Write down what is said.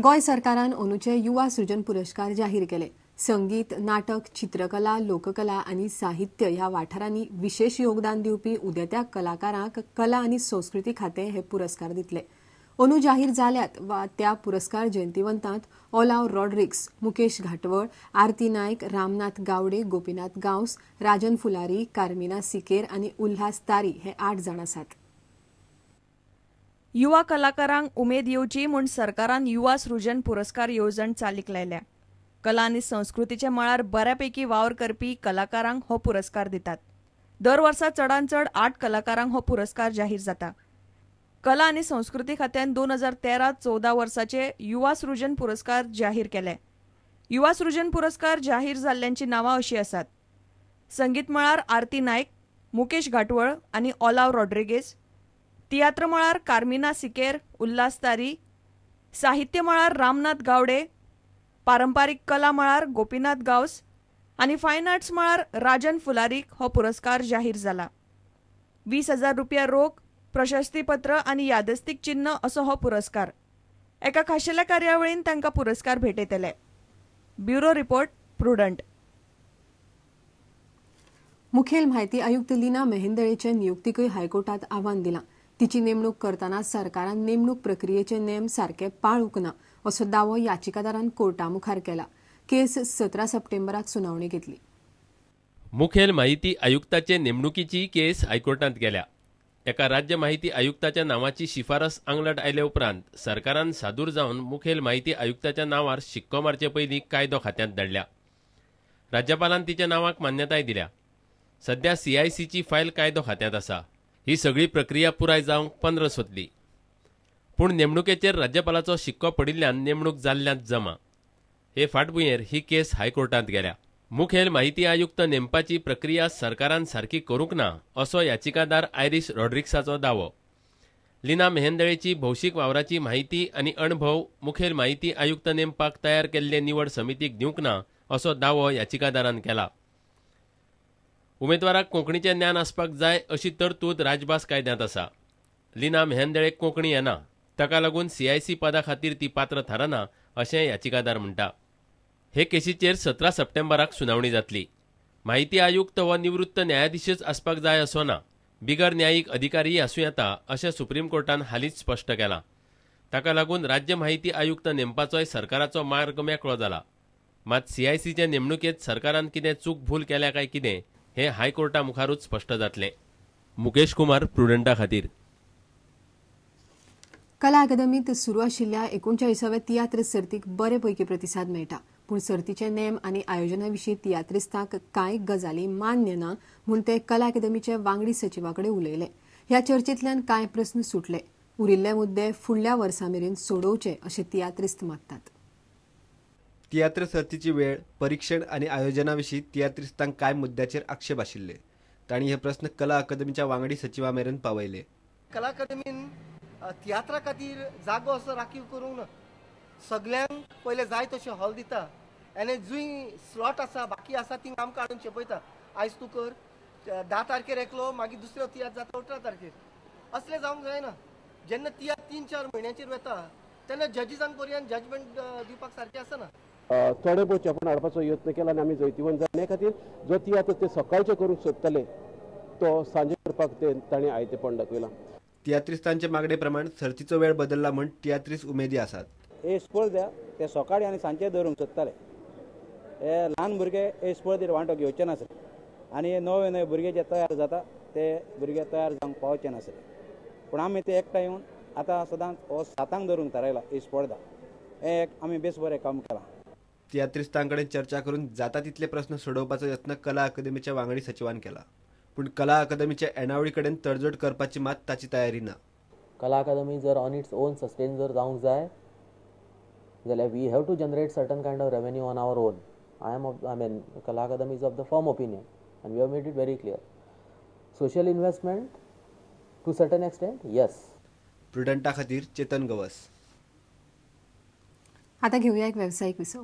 गोंय सरकारान अंदूचे युवा सृजन पुरस्कार जाहीर केले. संगीत, नाटक, चित्रकला, लोककला आनी साहित्य ह्या वाठारांनी विशेष योगदान दिवपी उदेत्या कलाकारांक कला आनी संस्कृती खातें हे पुरस्कार दितले. अंदू जाहीर जाल्यात वा त्या पुरस्कार जयंतीवंतांत ओलाव रॉड्रिक्स, मुकेश घाटवळ, आरती नायक, रामनाथ गावडे, गोपीनाथ गांवस, राजन फुलारी, कार्मिना सिकेर आनी उल्हास तारी हे 8 जाण आसात. युवा कलाकारांक उमेद येवची म्हूण सरकारान युवा सृजन पुरस्कार येवजण चालीक लायल्या. कला आनी संस्कृतीच्या मळार बऱ्यापैकी वावर करपी कलाकारांक हो पुरस्कार दितात. दर वर्सा चडांत चड 8 कलाकारांक हो पुरस्कार जाहीर जाता. कला आनी संस्कृती खात्यान 2013-14 वर्साचे युवा सृजन पुरस्कार जाहीर केले. युवा सृजन पुरस्कार जाहीर जाल्ल्यांची नांवां अशीं आसात. संगीत मळार आरती नायक, मुकेश घाटवळ आनी ओलाव रॉड्रिगेज, तियात्र मळार कार्मिना सिकेर, उल्हास तारी, साहित्य मळार रामनाथ गावडे, पारंपारीक कला मळार गोपीनाथ गांवस आनी फायन आर्ट्स मळार राजन फुलारीक हो पुरस्कार जाहीर जाला. 20,000 रुपया रोख, प्रशस्तीपत्र आनी यादस्तीक चिन्ह असो हो पुरस्कार. एका खाशेल्या कार्यावळीन तांकां पुरस्कार भेटयतले. Bureau report, Prudent. मुखेल म्हायती आयुक्त लीना मेहेंदळेचे नियुक्तीकय हायकोर्टात आव्हान दिलां. तिची नेमणूक करतना सरकारान नेमणूक प्रक्रियेचे नेम सारके पाळूंक ना असो दावो याचिकादारान कोर्टा मुखार केला. केस 17 सप्टेंबराक सुनावणी घेतली. मुखेल म्हायती आयुक्ताचे नेमणुकीची केस हायकोर्टांत गेल्या. एका राज्य माहिती आयुक्ताच्या नांवाची शिफारस आंगलट आयले उपरांत सरकारान सादूर जावन मुखेल माहिती आयुक्ताच्या नांवार शिक्को मारचे पयलीं कायदो खात्यांत धाडल्या. राज्यपालान तिच्या नांवाक मान्यताय दिल्या. सध्या सीआयसीची फायल कायदो खात्यांत आसा. ही सगळी प्रक्रिया पुराय जावंक 15 सोदली, पूण नेमणुकेचेर राज्यपालाचो शिक्को पडिल्ल्यान नेमणूक जाल्ल्यांत जमा. हे फाटभुंयेर ही केस हायकोर्टांत गेल्या. मुखेल माहिती आयुक्त नेमपाची प्रक्रिया सरकारान सारकी करूंक ना असो याचिकादार आयरीश रॉड्रिक्साचो दावो. लीना मेहेंदळेची भौशीक वावराची माहिती आनी अणभव मुखेल माहिती आयुक्त नेमपाक तयार केल्ले निवड समितीक दिवंक ना असो दावो याचिकादारान केला. उमेदवाराक कोंकणीचें ज्ञान आसपाक जाय अशी तरतूद राजभास कायद्यांत आसा. लीना मेहेंदळेक कोंकणी येना, ताका लागून सीआयसी पदा खातीर ती पात्र थारना अशें याचिकादार म्हणटा. हे केशीचेर 17 सप्टेंबराक सुनावणी जातली. माहिती आयुक्त हो निवृत्त न्यायाधीशच आसपाक जाय असो ना, बिगर न्यायीक अधिकारीय आसूं येता अशें सुप्रीम कोर्टान हालींच स्पश्ट केलां. ताका लागून राज्य माहिती आयुक्त नेमपाचोय सरकाराचो मार्ग मेकळो जाला. मात सीआयसीचे नेमणुकेंत सरकारान कितें चूक भूल केल्या काय कितें हें हायकोर्टा मुखारूच स्पश्ट जातलें. मुकेश कुमार, प्रुडंटा खातीर. कला अकादमीत सुरू आशिल्ल्या 39व्या तियात्र सर्तीक बरे पैकी प्रतिसाद मेळटा, पूण सर्तीचे नेम आनी आयोजना विशीं तियात्रिस्तांक कांय गजाली मान्य ना म्हूण ते कला अकादमीचे वांगडी सचिवा कडेन उलयले. ह्या चर्चेंतल्यान कांय प्रस्न सुटले. उरिल्ले मुद्दे फुडल्या वर्सा मेरेन सोडोवचे अशें तियात्रिस्त मागतात. तियात्र सर्तीची वेळ, परीक्षण आनी आयोजना विशीं तियात्रिस्तांक कांय मुद्द्याचेर आक्षेप आशिल्ले. तांणी हे प्रस्न कला अकादमीच्या वांगडी सचिवा मेरेन पावयले. कला अकादमीन तियात्रा खातीर जागो असो राखीव करूंक ना. सगल्यांक पयले जाय तशें हॉल दिता आनी जंय स्लॉट आसा बाकी आसा ती आमकां हाडून चेपयता. आयज तूं कर 10 तारखेर एकलो, मागीर दुसरो तियात्र जाता 18 तारखेर. असलें जावंक जायना. जेन्ना तियात्र 3-4 म्हयन्याचेर वता तेन्ना जजीसांक पर्यंत जजमेंट दिवपाक सारकें आसना. थोडे भोव चेपण हाडपाचो यत्न केला आनी आमी जैतिवंत जाले. हे खातीर जो तियात्र ते सकाळचे करूंक सोदतले तो सांजे करपाक ते ताणें आयतेपण दाखयलां. तियात्रिस्तांचे मागणे प्रमाण सर्तीचो वेळ बदलला म्हूण तियात्रिस्त उमेदी आसात. हे स्पर्धा ते सकाळी आनी सांजचे धरूंक सोदताले. हे ल्हान भुरगे हे स्पर्धेर वांटो घेवचे नासले आनी हे नवे नवे भुरगे जे तयार जाता ते भुरगे तयार जावंक पावचे नासले. पूण आमी ते एकठांय येवन आतां सदांच हो 7 धरूंक थारायला ही स्पर्धा. हें एक आमी बेस बरें काम केलां. तियात्रिस्तां कडेन चर्चा करून जाता तितले प्रस्न सोडोवपाचो यत्न कला अकादमीच्या वांगडी सचिवान केला, पूण कला अकादमीच्या येणावळी कडेन तडजोड करपाची मात ताची तयारी ना. कला अकादमी जर ऑन इट्स ओन सस्टेन जर जावंक जाय जाल्यार we have to generate certain kind of revenue on our own. I mean Kala Akademi is of the firm opinion and we have made it very clear. Social investment to certain extent, yes. प्रुडंटा खातीर चेतन गवस. आता घेऊया एक व्यावसायिक विसव.